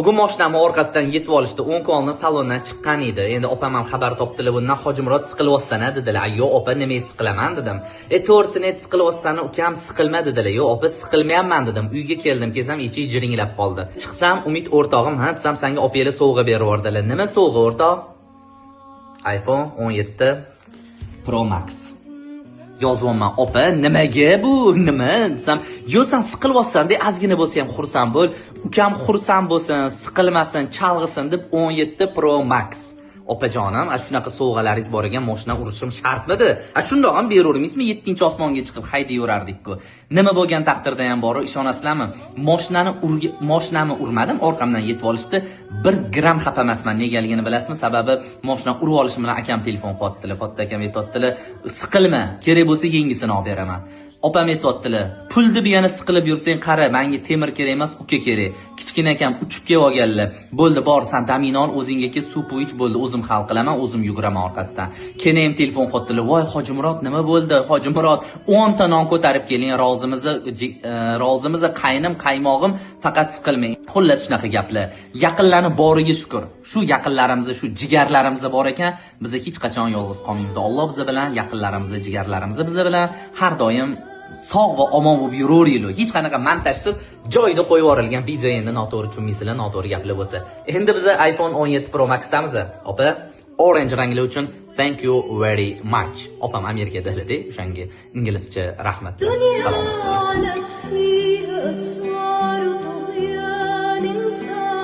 Bugun moshinamni orqasidan yetib olishdi. O'ng qo'lni salondan chiqqan edi. Endi opam ham xabar topdilar bundan. "Hojimurod, siqilyapsan", dedilar. "Yo'q, opa, nimaga siqilaman?" dedim. "E, to'g'risini ayt, siqilyapsan, ukam, siqilma", dedilar. "Yo'q, opa, siqilmayapman", dedim. Uyga keldim, kelsam, eshik jiringlab qoldi. Chiqsam, Umid o'rtog'im. "Ha", desam, "Sanga opanglar sovg'a berib yubordilar". "Nima sovg'a, o'rtoq?" iPhone 17 Pro Max. Yozyapman: "Opa, nimaga bu, nima?" desam, "Yo'q, san siqilyapsan de, ozgina bo'lsa ham xursand bo'l, ukam xursand bo'lsin, siqilmasin, chalg'isin deb 17 Pro Max". Opajonim, a shunaqa sovg'alaringiz bor ekan, moshina urishim shartmidi? A shundoq ham beravermaysizmi, yettinchi osmonga chiqib haydayverardik-ku. Nima bo'lgan taqdirda ham boru, ishonasizlarmi, moshinani urgi, moshinamni urmadim, orqamdan yetib olishdi. Bir gram xafa emasman. Negaligini bilasizmi? Sababi moshina urib olishim bilan akam telefon qilyaptilar, katta akam aytyaptilar: "Siqilma, kerak bo'lsa, yangisini olib beraman". Opam aytyaptilar: "Pul deb yana siqilib yursang, qara, manga temir kerak emas, uka kerak". Kichkina akam uchib kelib olganlar: "Bo'ldi, bor, san damingni ol, o'zingga kel, suv ich, bo'ldi, o'zim hal qilaman, o'zim yuguraman orqasidan". Keyin ham telefon qilyaptilar: "Voy, Hojimurod, nima bo'ldi? Hojimurod, 10 ta non ko'tarib keling, rozimiz, rozimiz, qaynim, qaymog'im, faqat siqilmang". Xullas, shunaqa gaplar. Yaqinlarni boriga shukur. Shu yaqinlarimiz, shu jigarlarimiz bor ekan, biz hech qachon yolg'iz qolmaymiz. Alloh biza bilan, yaqinlarimiz, jigarlarimiz biza bilan har doim sog' va omon bo'lib yuraveringlar. Hech qanaqa montajsiz joyida qo'yib yuborilgan video, endi noto'g'ri tushunmaysizlar, noto'g'ri gaplar bo'lsa. Endi biz iPhone 17 Pro Max'damiz. Opa, orange rangli uchun thank you very much. Opam Amerikada, o'shanga inglizcha rahmat. Salomat bo'ling. علت فيها أسوار طغيان سار.